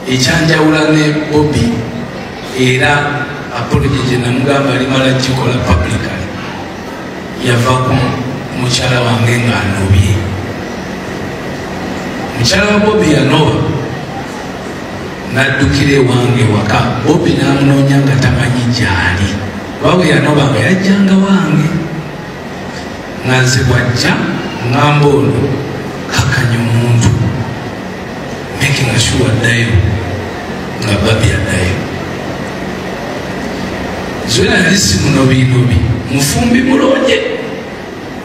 Ekyanjawula ne Bobi era apology gye namugamba limala gikola publicly, yava ku mukyala wange ng'anobye. Mukyala wa Bobi yanoba n'addukira ewange waka, Bobi n'amunoonya nga tamanyi gy'ali. Kuba bwe yanoba nga yajjanga wange, nga nze bw'ajja ŋŋamba ono kakanya omuntu, making sure addayo nga Babi addayo. Zuena yali si munobinobi, mufumbi mulungi,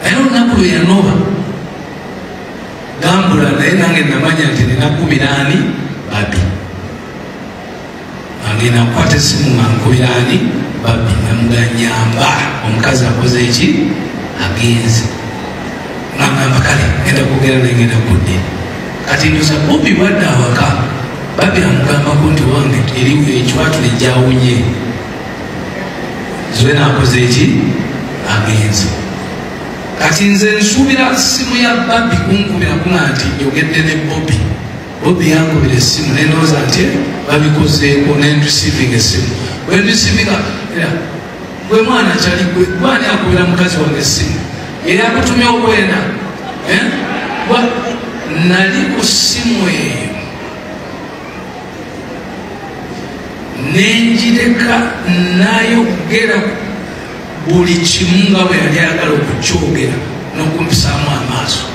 naye olunaku lwe yanoba gambula, naye nange namanya nti nina kubira ani Babi. Agenda nkwata essimu nga nkubira ani Babi, namuganyamba omukazi akoze eki, agenze. Nagamba kale ngenda kwogera naye, ngenda kudde. Kati ndoza Bobi bwadde awaka, Babi amugambako nti wange eri ekiwatule gyawunye, Zuena akoze eki, agenze. Kati nze nsuubira simu ya Babi kunkubira kuna nti njogedde ne Bobi. Bobi yankubira essimu nendowooza nti babikozeeko, nenreceiving essimu. Bwenreceivinga gwe mwana kyali gwe gwani akubira mukazi wange essimu eyakutumya okwenda, nali ku ssimu eyo nenjireka nayogera buli kimu nga bwe yali ayagala okukyogera n'okumpisaamu amaaso.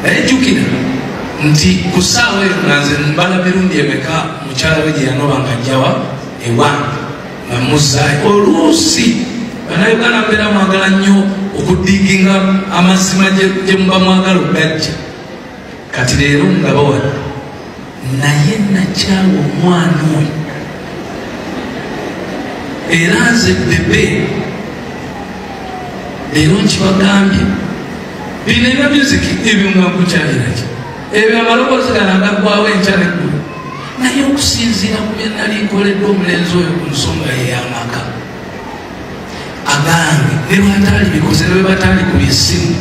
Naye jjukira nti ku ssaawa eyo nga nze mbala mirundi emeka mukyala we gye yanoba nga njjawa ewange nga muzzaayo. Oluusi Bannayuganda mbeera mwagala nnyo okudiginga amazima gye muba mwagala okugajja. Kati leero nga bawadde, naye nakyawa omwana oyo. Era nze Bebe leero nkibagambye, bino ebya music ebyo nga nkukyalira ki, ebyo amaloboozi gano agaggwawo enkya n'eggulo. Naye okusinziira ku bye nali nkoledde omulenzi oyo ku nsonga ye y'amaka agange, ne bw'ataali bikoze ne bwe bataali ku byessimu,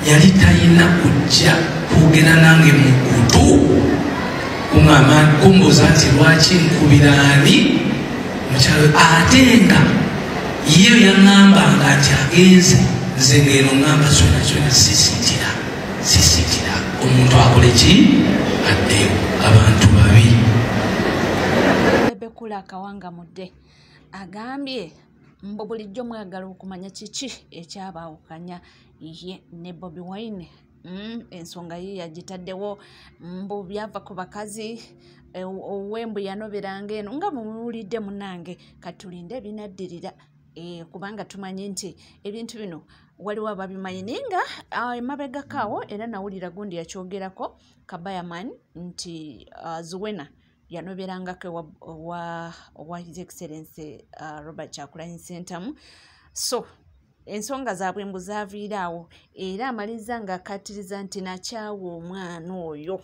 yali talina kujja kwogera nange mu kutu kumbuuza nti lwaki nkubira ani mukyalo, ate nga ye yaŋŋambanga nti agenze. Nze ng'eno ŋŋamba Zuena, Zuena sisiitira, sisiitira omuntu akole ki, addeyo. Abantu babi. Bebe Cool akawangamudde agambye mbu bulijjo mwagala okumanya kiki ekyabaawukanya ye ne Bobi Wine. Ensonga ye yagitaddewo mbu byava ku bakazi, owembu yanoberanga eno nga mumuwulidde munnange. Katulinde ebinaddirira, kubanga tumanyi nti ebintu bino waliwo ababimanyi, naye nga emabegako awo era nawulira gundi yakyogerako Kabayaman nti Zuena yanoberangako owa His Excellency Robert Kyagulanyi Ssentamu. So ensonga zaabwe mbu zaaviira awo, era amaliriza ng'akkaatiriza nti nakyawa omwana oyo,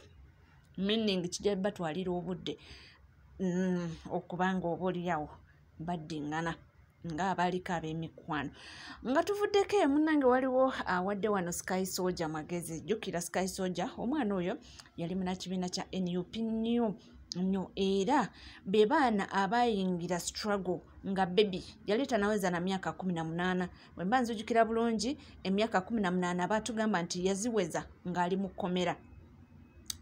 meaning kijja batwalira obudde okubanga oba oliawo baddiŋŋana ng'abaaliko ab'emikwano. Nga tuvuddeko munnange, waliwo awadde wano Sky Soldier magezi. Jjukira Sky Soldier omwana oyo yali munnakibiina kya NUP nnyo nnyo, era be baana abaayingira struggle nga baby, yali tanaweza na myaka 18. Bwe mba nzijukira bulungi, emyaka 18 baatugamba nti yaziweza ng'ali mu kkomera,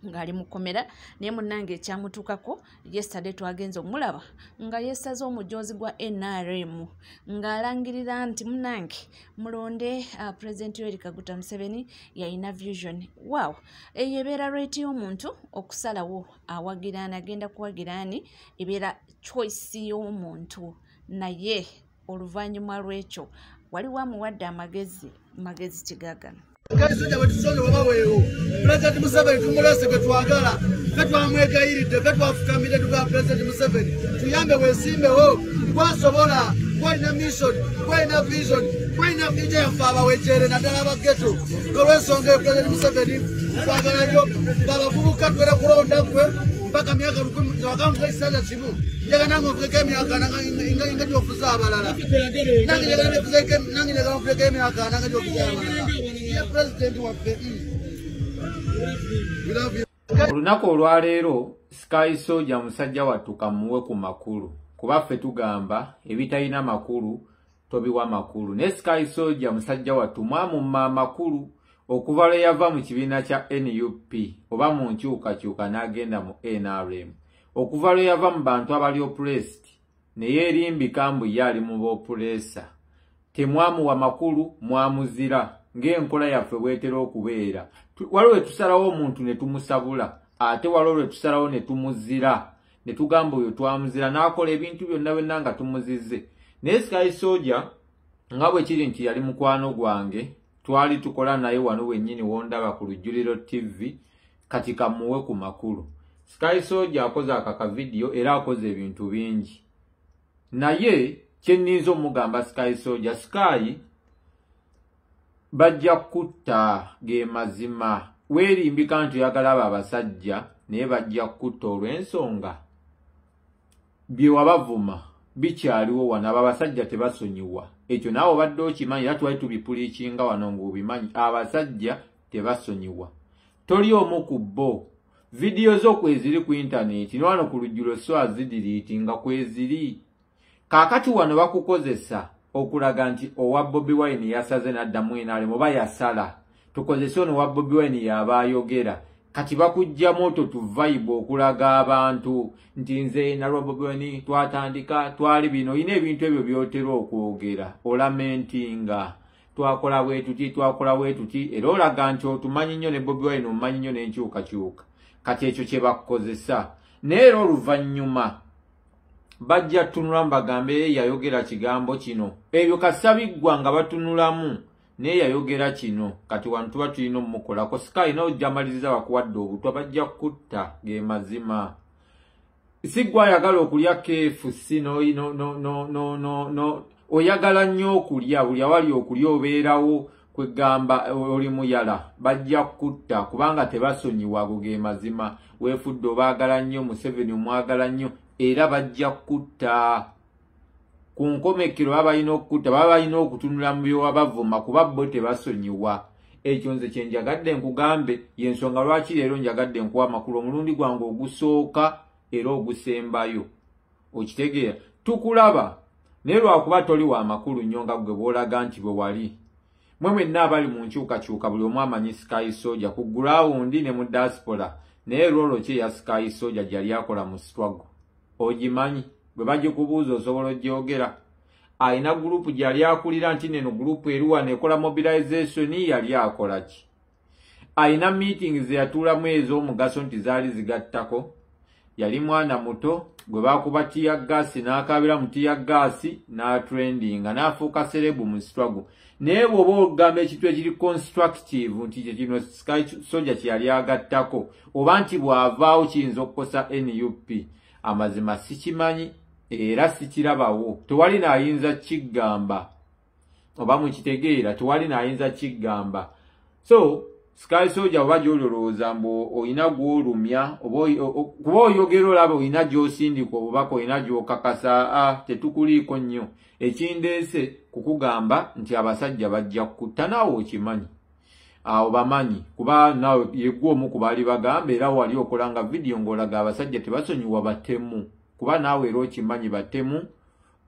ng'ali mu kkomera. Naye munnange ekyamutuukako, yesterday twagenze omulaba nga yeesaze omujoozi gwa NRM ng'alangirira nti munnange mulonde President Yoweri Kaguta Museveni, yalina vision. Wow, eyo ebeera right y'omuntu okusalawo awagira ani, agenda kuwagira ani, ebeera choice y'omuntu. Naye oluvannyuma lw'ekyo waliwo amuwadde amagezi, magezi kigagano. Kaisoja bwe tusonde wabaweewo Pulezidenti Museveni tumulese gwe twagala, fe twamwegayiridde, fe twafukamidde tugamba Pulezidenti Museveni tuyambe weesimbewo, gwasobola, gwalina mission, gwalina vision, gwalina future yaffe abawejere naddala abageto. Olw'ensonga eyo Pulezidenti Museveni twagala nnyo abavubuka tugenda kulonda gwe mpaka myaka 1000 wakamuza ekisanja kimu. Njagala nange onfugeko emyaka nga gyofuza abalala, nange njagala onfugeko emyaka nga gyofuza abalala. Ye pulezidenti waffe. We love you. Olunaku olwaleero Sky Soldier musajja wattu kamuwe ku makulu, kuba ffe tugamba ebitalina makulu tobiwa makulu. Naye Sky Soldier musajja wattu mwamumma amakulu okuva lwe yava mu kibiina kya NUP oba mu nkyukakyuka n'agenda mu NRM, okuva lwe yava mu bantu abali oppressed ne yeerimbika mbu ye ali mu b'oppressor. Temwamuwa makulu, mwamuzira ng'enkola yaffe bwetera okubeera. Waliwo lwe tusalawo omuntu ne tumusabula, ate waliwo lwe tusalawo ne tumuzira, ne tugamba oyo twamuzira n'akola ebintu byonna byonna nga tumuzize. Naye Sky Soldier nga bwe kiri nti yali mukwano gwange, twali tukola naye wano wennyini wondaba ku Lujjuliro TV, kati kamuwe ku makulu. Sky Soldier akoze akakavidiyo era akoze ebintu bingi, naye kye nninza omugamba Sky Soldier, Sky bajja kutta, ge mazima. Weerimbika nti oyagala abo abasajja, naye bajja kutta olw'ensonga bye wabavuma bikyaliwo wano. Abo abasajja tebasonyiwa, ekyo naawe obadde okimanyi, era twali tubipuliikinga wano ng'obimanyi. Abasajja tebasonyiwa, toli omu ku bo. Vidiyo zo kweziri ku intaneti, ne wano ku Lujjulo so azidiriitinga kweziri. Kaakati wano bakukozesa okulaga nti owa Bobi Wine yasaze n'addamu NRM oba yasala, tukozese ono owa Bobi Wine y'aba ayogera. Kati bakuggyamu otwo tuvayibu okulaga abantu nti nze nalwa Bobi Wine twatandika twali bino. Olina ebintu ebyo by'otera okwogera, olamentinga twakola bwe tuti, twakola bwe tuti, era olaga nti otumanyi nnyo ne Bobi Wine omumanyi nnyo n'enkyukakyuka. Kati ekyo kye bakukozesa. Naye era oluvannyuma bajja tunulamu bagambe yayogera kigambo kino, ebyo kasabiggwa nga batunulamu naye yayogera kino. Kati wano tuba tulina omumukolako. Sky nawe ojja maliriza bakuwadde obutwa, bajja kutta, ge mazima. Si ggwe ayagala okulya KFC, no, oyagala nnyo okulya, buli awali okulya obeerawo, kwegamba oli muyala, bajja kutta kubanga tebasonyiwa. Ago ge mazima. Weefudde obaagala nnyo, Museveni omwagala nnyo, era bajja kutta. Ku nkomekero baba balina okutta, baba balina okutunula mu byewabavuma, kuba bo tebasonyiwa. Ekyo nze kye njagadde nkugambe, y'ensonga lwaki leero njagadde nkuwa amakulu omulundi gwange ogusooka era ogusembayo. Okitegeera? Tukulaba, naye lwakuba toli wa makulu nnyo nga ggwe bw'olaga nti bwe wali. Mwe mwenna abali mu nkyukakyuka buli omu amanyi Sky Soldier ku gulawundi ne mu diaspora, naye rolo ki eya Sky Soldier gyali akola mu struggle ogimanyi? Bwe bagikubuuza osobola ogyogera? Alina gurupu gyali akulira nti neno gurupu eri wano ekola mobilization, yali akola ki? Alina meetings yatuulamu ez'omugaso nti zaali zigattako? Yali mwana muto gwe bakuba tear gas n'akaabira mu tear gas n'atrendinga n'afuuka celeb mu struggle. Naye bw'oba ogamba ekintu ekiri constructive nti kye kino Sky Soldier kye yali agattako, oba nti bw'avaawo kiyinza okukosa NUP, amazima sikimanyi era sikirabawo. Tewali naayinza kigamba, oba mukitegeera, tewali naayinza kigamba. So Sky Soldier oba gy'oli olowooza mbu olina gw'olumya, kuba oyogera olaba olina gy'osindika obubaka, olina gy'okakasa, tetukuliiko nnyo. Ekindeese kukugamba nti abasajja bajja kutta, naawe okimanyi, awo bamanyi, kuba naawe yeggwe omu ku baali bagamba, era wali okolanga vidiyo ng'olaga abasajja tebasonyiwa batemu, kuba naawe era okimanyi batemu,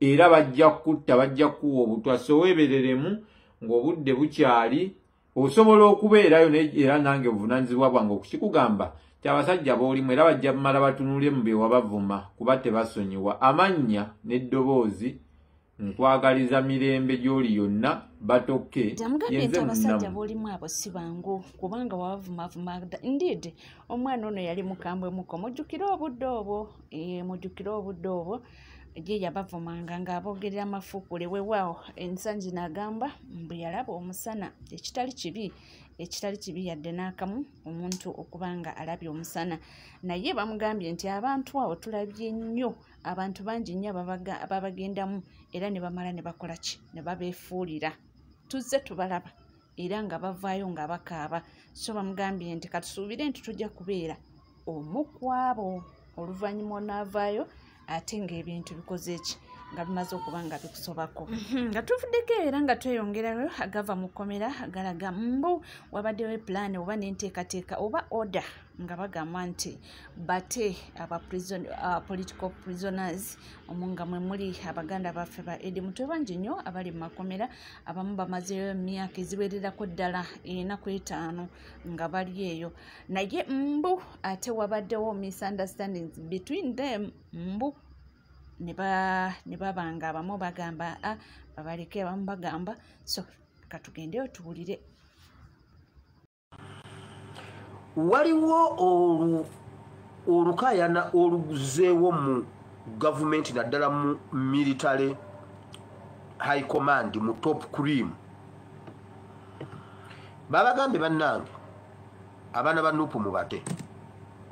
era bajja kutta, bajja kuwa obutwa. So weebereremu ng'obudde bukyali, osobola okubeerayo. Era nange obuvunaanyizibwa bwange okukikugamba ti abasajja b'olimu era bajja bamala batunule mu bye wabavuma, kuba tebasonyiwa. Amannya n'eddoboozi, nkwagaliza mirembe gy'oli yonna, batokke. Amugambye nti abasajja b'olimu abo si bangu, kubanga wabavumavuma. Indeed, omwana ono yali mukambwe muko, mujjukire obudde obwo, mujjukire obudde obwo ye yabavumanga ng'aboogerera amafuukule. Weewaawo ensangi n'agamba mbu yalaba omusana, ekitali kibi, ekitali kibi yadde n'akamu omuntu okuba nga alabye omusana. Naye bamugambye nti abantu abo tulabye nnyo, abantu bangi nnyo ababagendamu era ne bamala ne bakola ki, ne babeefuulira. Tuzze tubalaba era nga bavaayo nga bakaaba. So bamugambye nti katusuubire nti tujja kubeera omu ku abo oluvannyuma onaavaayo ate ng'ebintu bikoze ki. nga bimaze okuba nga bikusobako. Nga tuvuddeko era nga tweyongerayo, agava mu kkomera galaga mbu wabaddewo plan oba n'enteekateeka oba order nga bagamba nti bate aba prison, political prisoners, omwo nga mwe muli abaganda baffe ba Eddie Mutwe bangi nnyo abali mu makomera. Abamu bamazeyo emyaka eziwererako ddala 4 ku 5 nga bali eyo, naye mbu ate wabaddewo misunderstandings between them, mbu ne baba nga abamu bagamba a babaleke, abamu bagamba. So katugendeyo tuwulire. Waliwo olukaayana oluzeewo mu gavumenti, naddala mu military high command, mu top cream. Babagambye, "Bannange, abaana ba NUP mubate,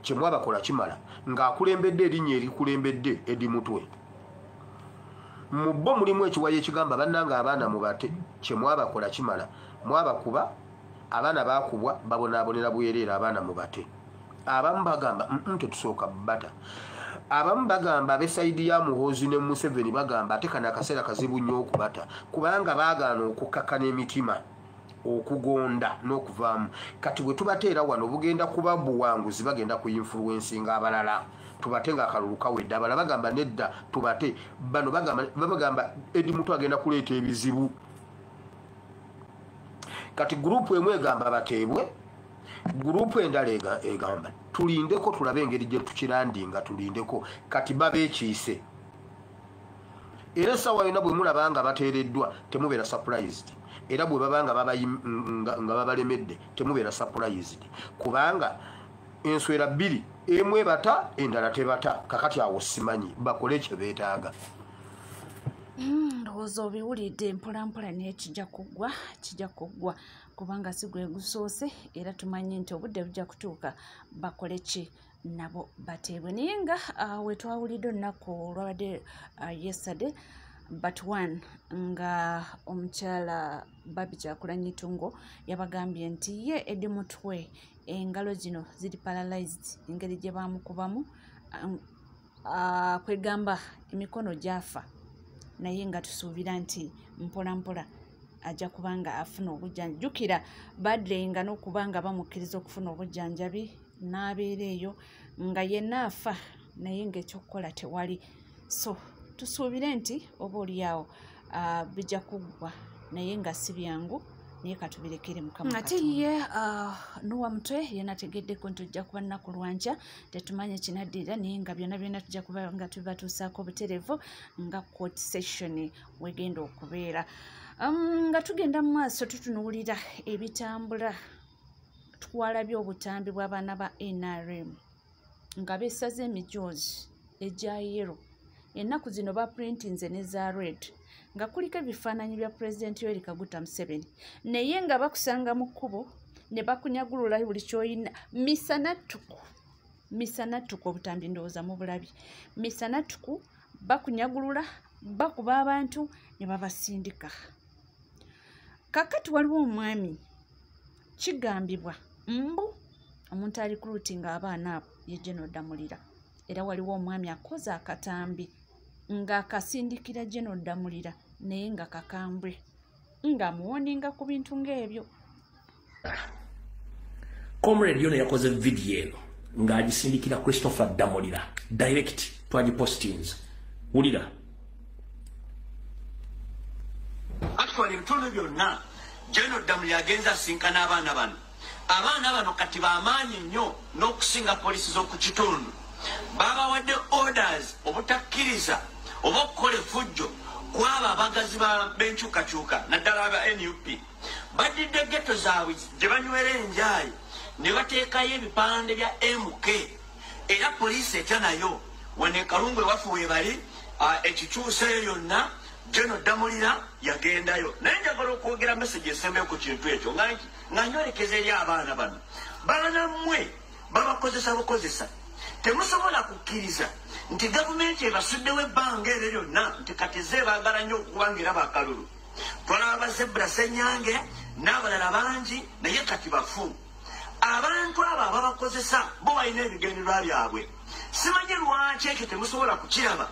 kyemwabakola kimala," ng'akulembedde erinnya erikulembedde Eddie Mutwe. Mu bo mulimu ekiwayo ekigamba, "Bannange, abaana mubate, kyemwabakola kimala, mwabakuba, abaana bakubwa, babonaabonera bwereere, abaana mubate." Abamu bagamba, "Tetusooka bata." Abamu bagamba, ab'e side ya Muhoozi ne Museveni bagamba, "Ate kano akaseera kazibu nnyo okubata, kubanga baagaana okukakkana emitima, okugonda n'okuvaamu. Kati bwe tubateera wano bugenda kuba buwanguzi, bagenda ku influencinga abalala. Tubate nga akalulu kawedde." Abalala bagamba, "Nedda, tubate." Bano babagamba Eddie Mutwe agenda kuleeta ebizibu. Kati group emu egamba bateebwe, group endala egamba tulindeko, tulabe engeri gye tukirandinga, tulindeko. Kati babeekiise, era essaawa yonna bwe mulaba nga bateereddwa temubeera surprised, era bwe baba nga babalemedde temubeera surprised, kubanga enswera bbiri, emu ebata, endala tebata. Kakati awo simanyi bakole kye beetaaga. Ndowooza obiwulidde mpolampola, naye kijja kuggwa, kijja kuggwa, kubanga si gwe gusoose, era tumanyi nti obudde bujja kutuuka bakole ki, nabo bateebwe. Naye nga we twawulidde olunaku olwabadde yesterday but one, nga omukyala Barbie Kyagulanyi Itungo yabagambye nti ye Eddie Mutwe engalo zino ziri paralyzed, engeri gye bamukubamu, kwegamba emikono gyafa, naye nga tusuubira nti mpola mpola ajja kuba nga afuna obujjanjabi. Jjukira badlenga n'okuba nga bamukkiriza okufuna obujjanjabi n'abeera eyo nga yenna afa, naye ng'ekyokukola tewali. So tusuubire nti oba oliawo bijja kuggwa, naye nga si byangu, naye katubirekere Mukama. Ate ye Noah Mutwe yenategeddeko nti ojja kuba nnaku lwankya, tetumanye kinaddirira, naye nga byonna byonna tujja kuba nga tubatuusaako butereevu nga court session wegenda okubeera. Nga tugenda mu maaso tutunuulira ebitambula, twalabye obutambi bw'abaana ba NRM nga beesaze emijoozi egya yellow. Ennaku zino baprintinze ne za red, nga kuliko ebifaananyi bya Pulezidenti Yoweri Kaguta Museveni, naye nga bakusanga mu kkubo ne bakunyagulula buli ky'olina misanattuku, misanattuku. Obutambi ndowooza mubulabye. Misanattuku bakunyagulula, bakuba abantu ne babasindika. Kakati waliwo omwami, kigambibwa mbu omuntu ali recruitinga abaana abo ye General Ddamulira, era waliwo omwami akoze akatambi ng'akasindikira General Ddamulira, naye nga kakambwe, ng'amuwoninga ku bintu ng'ebyo. Comrade yono yakoze video eno ng'agisindikira Christopher Ddamulira direct, twagipostinze. Wulira. Actually, ebitundu byonna General Ddamulira agenza asinkana abaana bano. Abaana bano kati bamaanyi nnyo n'okusinga polisi z'oku kitundu. Babawadde orders obutakkiriza oba okukola effujjo kwabo abagazi b'enkyukakyuka, naddala aba NUP. Baddidde ghetto zaabwe gye banywera enjaayi ne bateekayo ebipande bya MK, era poliisi etya nayo. Wano e Kalungu ewaffe webali ekikyusayo yonna, General Ddamulira yagendayo. Naye njagala okwogera message esembeyo ku kintu ekyo nga nyolekeza eri abaana bano. Baana mmwe, babakozesa bukozesa. Temusobola kukkiriza nti gavumenti ebasuddewo ebbanga eryo lyonna, nti kati ze baagala nnyo okuba nga era bakalulu. Twalaba ba Zebra Senyange n'abalala bangi, naye kati bafu. Abantu abo ababakozesa bo balina ebigendererwa byabwe. Simanyi lwaki ekyo temusobola kukiraba,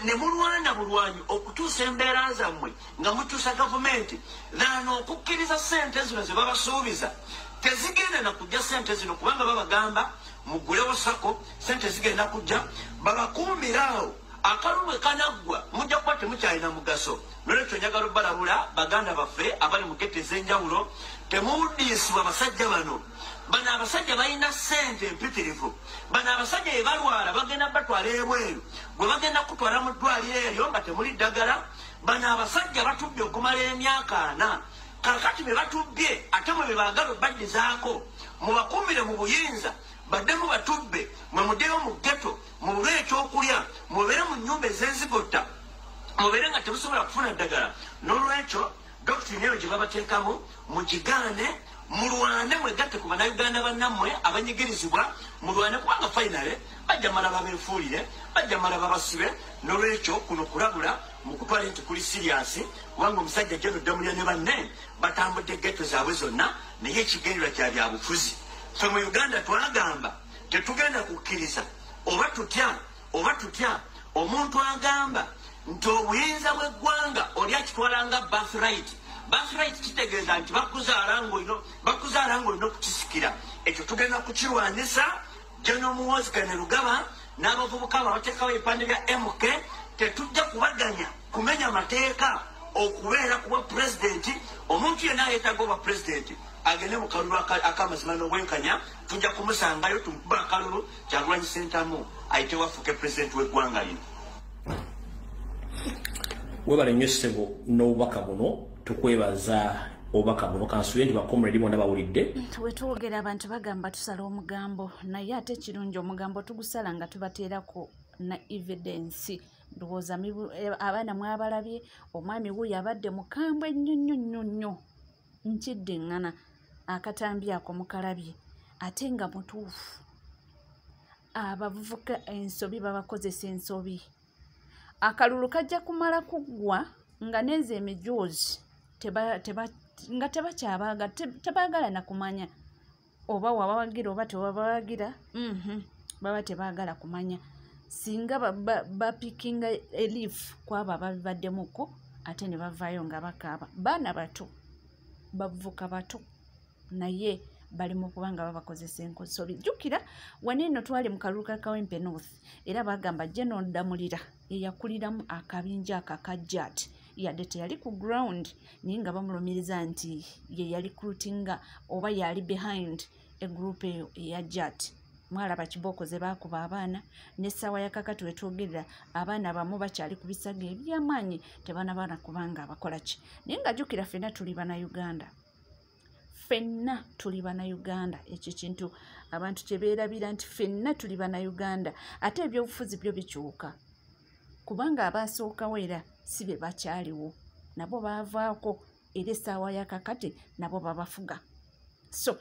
ne mulwana bulwanyi okutuusa embeera zammwe nga mutuusa gavumenti than okukkiriza ssente zino ze babasuubiza. Tezigenda na kujja ssente zino, kubanga babagamba mugulewo SACCO, ssente zigenda kujja, babakuumira awo. Akalulu kanaggwa mujja kuba temukyalina mugaso. Nolwekyo njagala obbalabula baganda baffe abali mu ghetto ez'enjawulo, temuwuddiisibwa basajja bano. Bano abasajja balina ssente empitirivu. Bano abasajja bye balwala bagenda batwala ebweru, gwe bagenda kutwala mu ddwaliro eryo nga temuli ddagala. Bano abasajja batubbye okumala emyaka 4. Kaakati be batubbye ate mwe be baagala obaddizaako, mubakuumire mu buyinza, baddemu batubbe, mwe muddeyo mu ghetto, mubule ekyokulya, mubeere mu nnyumba ez'enzigotta, mubeere nga temusobola kufuna ddagala. N'olwekyo doctrine eyo gye babateekamu mugigaane, mulwane, mwegatte ku bannayuganda bannammwe abanyigirizibwa, mulwane, kubanga finally bajja mala babeefuulire, bajja mala babasibe. N'olwekyo kuno kulabula mukutwale nti kuli serious, kubanga omusajja General Ddamulira ne banne batambudde ghetto zaabwe zonna, naye ekigendererwa kya byabufuzi. Ffe mu Uganda twagamba tetugenda kukkiriza oba tutya oba tutya omuntu agamba nti obuyinza bw'eggwanga oli akitwala nga birthright. Birthright kitegeeza nti bakuzaala ng'olina okukisikira. Ekyo tugenda kukirwanyisa. General Muhoozi Kainerugaba n'abavubuka abo abateekawo ebipande bya MK, tetujja kubaganya kumenya mateeka okubeera ku bwa pulezidenti. Omuntu yenna yeetaaga obwa pulezidenti agende mu kalulu ak'amazima n'obwenkanya, tujja kumusangayo tumukuba akalulu Kyagulanyi Ssentamu ayite wafuuke pulezidenti w'eggwanga lino. Webale nnyo ssebo n'obubaka buno, tukwebaza obubaka buno. Kansuubire nti bacomrade bonna bawulidde. Wetwogera abantu bagamba tusala omugambo, naye ate kirungi omugambo tugusala nga tubateerako na evidence. Ndowooza abaana mwabalabye, omwami wuuyo abadde mukambwe nnyo nnyo nnyo nnyo, nkiddiŋŋana akatambi ako mukalabye, ate nga mutuufu. Abavubuka ensobi babakozesa ensobi. Akalulu kajja kumala kuggwa nga n'enze emijoozi nga tebaagala na kumanya oba wabawagira oba tewabawagira, baba tebaagala kumanya. Singa bapikinga elief kwabo ababibaddemuko ate ne bavaayo nga bakaaba. Baana bato, bavubuka bato, naye bali mu kubanga babakozesa ensobi. Jjukira wano eno twali mu kalulu ka Kawempe North, era bagamba General Ddamulira eyakuliramu akabinja ako aka JAT, yadde teyali ku ground, naye nga bamulumiriza nti ye yali recruitinga oba yali behind egroup eyo eya JAT. Mwalaba kibooko ze baakuba abaana, n'essaawa ya kakati wetwogerera abaana bamu bakyali ku bisago eby'amaanyi, tebanabaana kubanga abakola ki. Naye nga jjukira ffenna tuli bannayuganda, ffenna tuli bannayuganda. Ekyo kintu abantu kye beerabira nti ffenna tuli bannayuganda, ate ebyobufuzi byo bikyuka, kubanga abaasookawo era si be bakyaliwo, nabo baavaako, era essaawa ya kakati nabo babafuga. So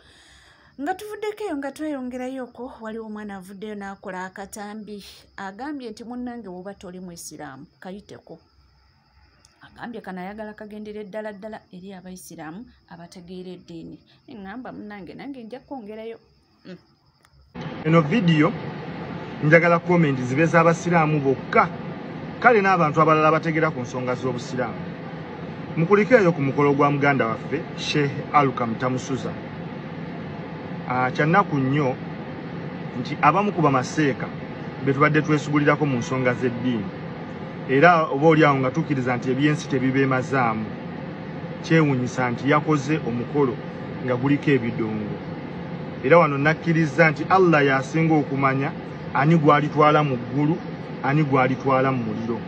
nga tuvuddeko eyo nga tweyongerayoko, waliwo omwana avuddeyo n'akola akatambi, agambye nti munnange woba toli muisiraamu kayiteko. Agambye kano ayagala kagendere ddala ddala eri abaisiraamu abategeera eddiini. Eŋŋamba munnange nange nja kwongerayo. Eno vidiyo njagala comment zibe z'abasiraamu bokka, kale n'abantu abalala abategeera ku nsonga z'obusiraamu. Mukulike eyo ku mukolo gwa muganda waffe Sheikh Alukam Tamusuza. Kyannaku nnyo nti abamu ku bamaseeka be tubadde twesugulirako mu nsonga z'eddiini, era oba oli awo nga tukkiriza nti ebyensi tebibeemazaamu, kyewuunyisa nti yakoze omukolo nga guliko ebidongo. Era wano nakkiriza nti Allah y'asinga okumanya ani gw'alitwala mu ggulu, ani gw'alitwala mu muliro.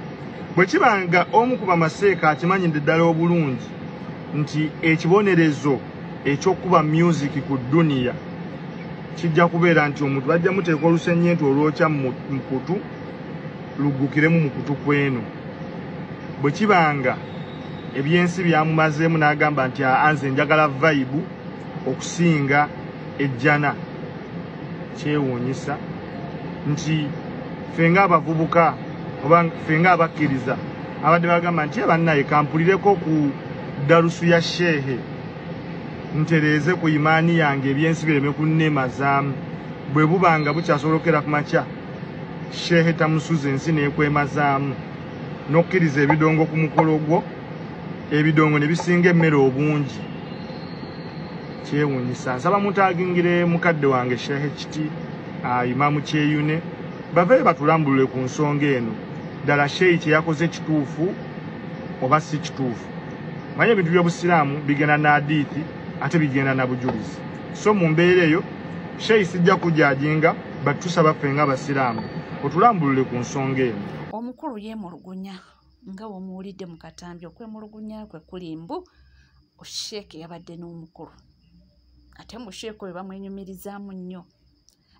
Bwe kiba nga omu ku bamaseeka akimanyidde ddala obulungi nti ekibonerezo ekyokuba music ku dduniya kijja kubeera nti omuntu bajja muteeka olusennyente olwokya mu kutu luggukiremu mu kutu kweno. Bwe kibanga ebyensi byamumazeemu n'agamba nti anze njagala vibe okusinga ejjana, kyewuunyisa nti ffe ng'abavubuka oba ffe ng'abakkiriza abadde bagamba nti bannaye kampulireko ku darusu ya shehe ntereeze ku imaani yange ebyensi bireme kunneemazaamu. Bwe bubanga bukyasobolokera ku makya Shehe Tamusuza ensi n'ekwemazaamu n'okkiriza ebidongo ku mukolo gwo, ebidongo ne bisinga emmere obungi. Kyewuunyisa. Nsaba mutaagingire mukadde wange Shehe Kiti, Imamu Kyeyune, baveeyo batulambulule ku nsonga eno. Ddala Shehi kye yakoze kituufu oba si kituufu? Manye ebintu by'obusiraamu bigenda na hadithi ate bigenda na bujulizi. So mu mbeera eyo Shehi sijja kujajinga, batusaba ffe ng'abasiraamu otulambulule ku nsonga eno. Omukulu yeemulugunya nga bw'omuwulidde mu katambi, okwemulugunya kwe kuli mbu Sheikh yabadde n'omukulu, ate mu Sheikh oyo bamwenyumirizaamu nnyo,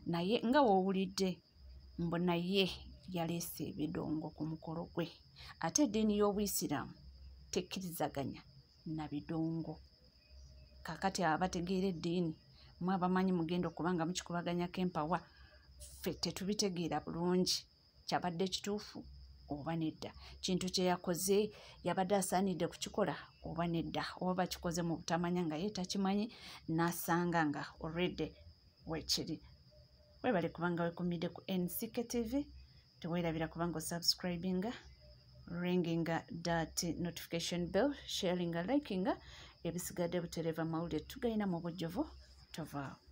naye nga w'owulidde mbu naye yaleese ebidongo ku mukolo gwe, ate eddiini y'Obuyisiraamu tekkirizaganya na bidongo. Kaakati abategeera eddiini mwe abamanyi mugenda okubanga mukikubaganyako empawa, ffe tetubitegeera bulungi kyabadde kituufu oba nedda, kintu kye yakoze yabadde asaanidde kukikola oba nedda, oba bakikoze mu butamanya nga ye takimanyi n'asanga nga already weekiri. Weebale kubanga weekumidde ku NCK TV, teweerabira kubanga osubscribinga, ringinga that notification bell, sharinga, likinga, ebisigadde butereva mawulire tugayina mu bujjuvu. Tovaawo.